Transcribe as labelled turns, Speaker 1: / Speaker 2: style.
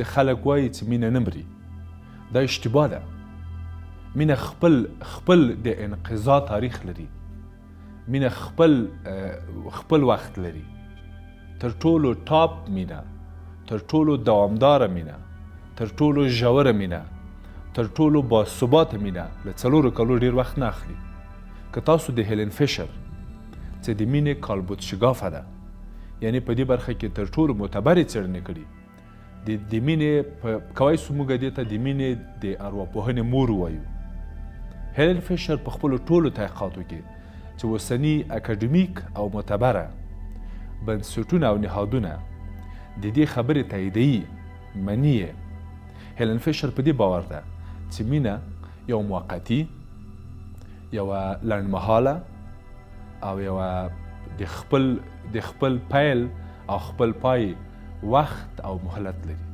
Speaker 1: خلک وایي چې مینه نه مري، دا اشتباه ده. مینه خپل خپل د انقضا تاریخ لري، مینه خپل خپل وخت لري. تر ټولو ټاپ مینه، تر ټولو دوامداره مینه، تر ټولو ژوره مینه، تر ټولو باثباته مینه له 4 کلو ډیر وخت نه اخلي. که تاسو د هیلن فشر چې د مینې کالبوت شګافه ده، یعنی په دې برخه کې تر ټولو معتبرې څېړنې کړي، د مینې په کوای سو موږ دې ته د مینې د ارواپوهنې مور وایو. هیلن فشر په خپلو ټولو تحقیقاتو کې چې اوسني اکاډمیک او معتبره بنسټونه او نهادونه د دې خبرې تاییدوي، مني یې، هیلن فشر په دې باور ده چې مینه یو موقتي، یوه لنډمهاله او یوه د خپل پیل او خپل پای وخت او مهلت لري.